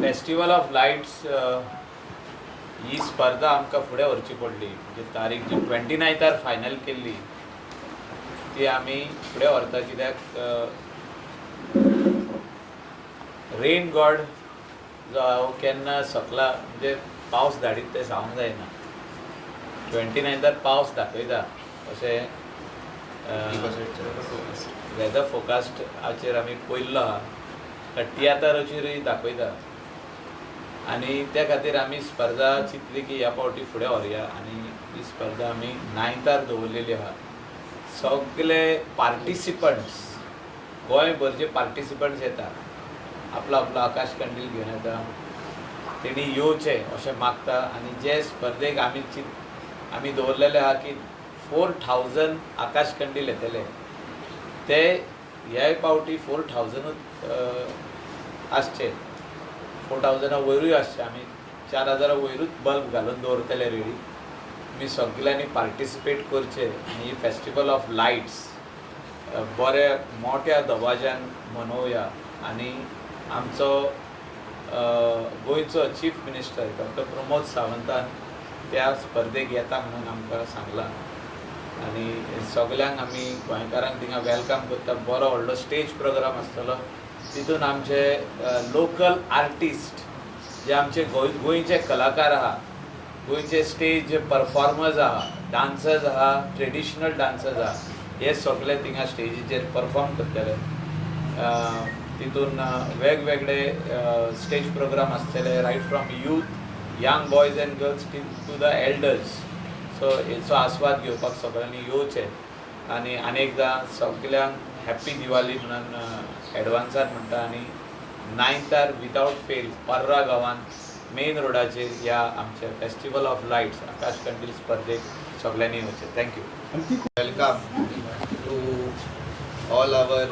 Festival of lights ही स्पर्धा आमकां फुडें व्हरची पडली. म्हणजे तारीख जी 29थार फायनल केल्ली ती आमी फुडें व्हरता, कित्याक रेन गॉड जो हांव केन्ना सकला म्हणजे पावस धाडीत तें सांगूंक जायना. 29थार पावस दाखयता अशें वेदर फोकास्टाचेर आमी पळयल्लो आहा, टियाताराचेरूय दाखयता. आनी त्या खातीर आमी स्पर्धा चिंतली की ह्या फावटी फुडें व्हरया आनी ही स्पर्धा आमी 9थार दवरलेली आहा. सगळे पार्टिसिपंट्स, गोंयभरचे पार्टिसिपंट्स येता, आपलो आपलो आकाश कंदील घेवन येता, तेणी येवचें अशें मागता. आनी जे स्पर्धेक आमी आमी दवरलेले आहा की 4000 आकाश कंदील येतले, ते ह्याय पावटी 4000ूच आसचे, 4000 वयरूय आसचे. आमी 4000 वयरूच बल्ब घालून दवरतले रेडी. तुमी सगल्यांनी पार्टिसिपेट करचें आनी ही फेस्टिवल ऑफ लायट्स बऱ्या मोठ्या दबाज्यान मनोवया. आनी आमचो गोंयचो चीफ मिनिस्टर डॉक्टर प्रमोद सावंतान त्या स्पर्धेक येता म्हणून आमकां सांगलां आनी सगल्यांक आमी गोंयकारांक थिंगा welcome करता. बरो व्हडलो स्टेज प्रोग्राम आसतलो, तितून आमचे लोकल आर्टिस्ट जे आमचे गोंयचे कलाकार आहा, गोंयचे स्टेज परफॉर्मर्स आहा, डान्सर्स आहा, ट्रेडिशनल डान्सर्स आहा, हे सगळे थिंगा स्टेजीचेर परफॉर्म करतले. तितून वेगवेगळे स्टेज प्रोग्राम आसतले, right from youth, young boys and girls to the elders. So हेचो आस्वाद घेवपाक सगळ्यांनी येवचें. आनी आनी एकदां सगल्यांक हॅप्पी दिवाली म्हणून एडवान्सान म्हणटा. आनी 9थार विदावट फेल पर्रा गांवांत मेन रोडाचेर ह्या आमच्या फेस्टिवल ऑफ लायट्स आकाश कंदील स्पर्धेक सगळ्यांनी येवचें. Thank you. Welcome to all our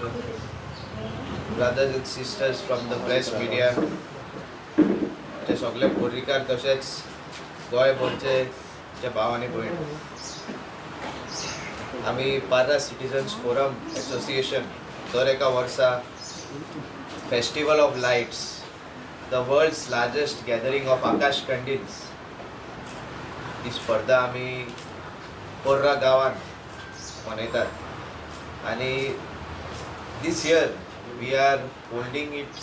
brothers and sisters from the press media, जे सगळे पर्रीकार तशेंच गोंयभरचे जे भाव आनी भयण. आमी पार्रा सिटीजन्स फोरम एसोसिएशन दर एका वर्सा Festival of Lights, the world's largest gathering of Akash कंदील्स, ही स्पर्धा आमी पर्रा गांवांत मनयतात. आनी this year we are holding it,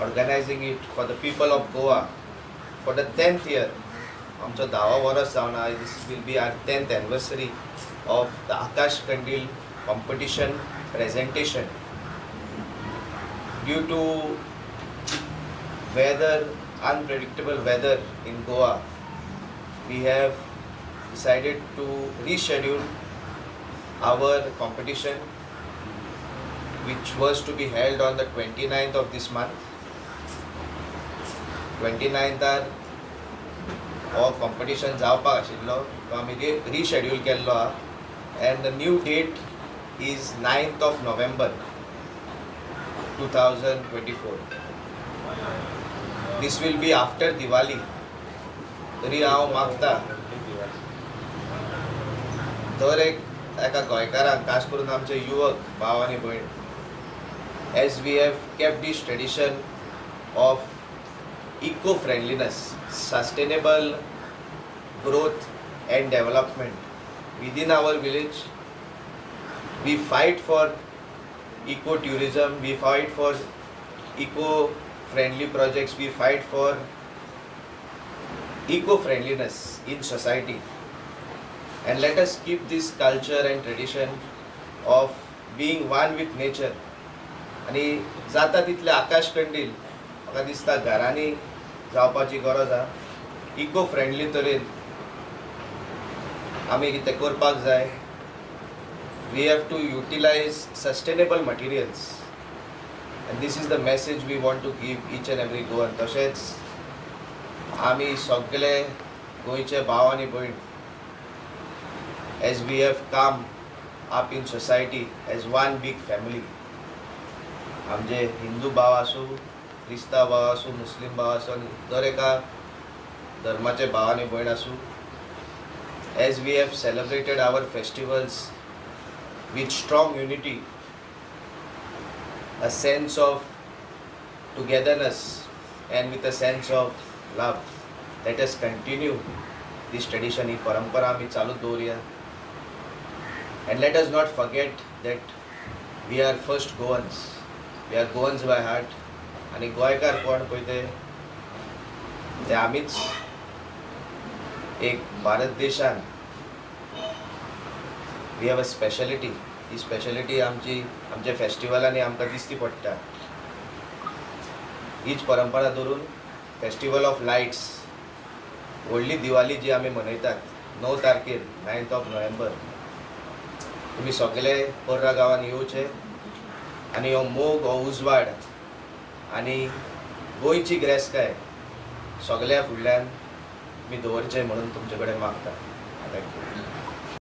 organizing it for the people of Goa for the 10th year. आमचो धावो वर्स जावन आहा. This will be our 10th anniversary of the Akash Kandil competition presentation. Due to weather, unpredictable weather in Goa, we have decided to reschedule our competition, which was to be held on the 29th of this month. 29th हो competition जावपाक आशिल्लो, तो आमी reschedule केल्लो आहा and the new date is 9th of November 2024. This will be after Diwali. तरी हांव मागता दर एक एका गोंयकाराक, खास करून आमचे युवक भाव आनी भयण, as we have kept this tradition of eco friendliness, sustainable growth and development within our village, we fight for eco tourism, we fight for eco friendly projects, we fight for eco friendliness in society, and let us keep this culture and tradition of being one with nature. आनी जाता तितले आकाश कंदील म्हाका दिसता घरांनी जावपाची गरज आहा. इको फ्रेंडली तरेन आमी कितें करपाक जाय. We have to utilize sustainable materials, and this is the message we want to give each and every Goan. तशेंच आमी सगळे गोंयचे भाव आनी भयण, as we have come up in society as one big family, आमचे हिंदू भाव आसूं, क्रिस्तांव भाव आसूं, मुस्लीम भाव आसूं आनी दर एका धर्माचे भाव आनी भयण आसूं, as we have celebrated our festivals with strong unity, a sense of togetherness. and with a sense of love. Let us continue this tradition. ही परंपरा आमी चालू दवरुया. And let us not forget that we are first Goans. We are Goans by heart. आनी गोंयकार कोण पळय ते ते आमीच. एक भारत देशान we have a speciality. He speciality आमची आमच्या फेस्टिवलांनी आमकां दिसती पडटा. हीच परंपरा धरून फेस्टिवल ऑफ लायट्स, व्हडली दिवाळी जी आमी मनयतात 9 तारखेर, 9th of November, तुमी सगळे पर्रा गांवान येवचे आनी हो मोग, हो उजवाड आनी गोंयची गिरेस्तकाय सगळ्या फुडल्यान तुमी दवरचें म्हणून तुमचे कडेन मागता. Thank you.